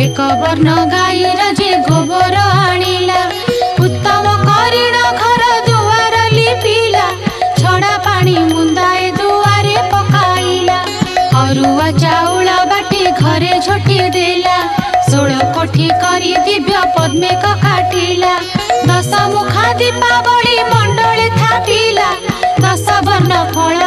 ଏକ ବର୍ଣ୍ଣ ଗାଈର ଯେ ଗୋବର ଆଣିଲା। ଉତ୍ତମ କରିଣ ଘର ଦୁଆର ଲିପିଲା, ଛଡ଼ା ପାଣି ମୁନ୍ଦାଏ ଦୁଆରେ ପକାଇଲା। ଅରୁଆ ଚାଉଳ ବାଟି ଘରେ ଝୋଟି ଦେଲା, 16 କୋଠି କରି ଦିବ୍ୟ ପଦ୍ମେକ କାଟିଲା। ଦଶ ମୁଖା ଦୀପାବଳି ମଣ୍ଡଳେ ଥାପିଲା, ଦଶ ବର୍ଣ୍ଣ ଫଳ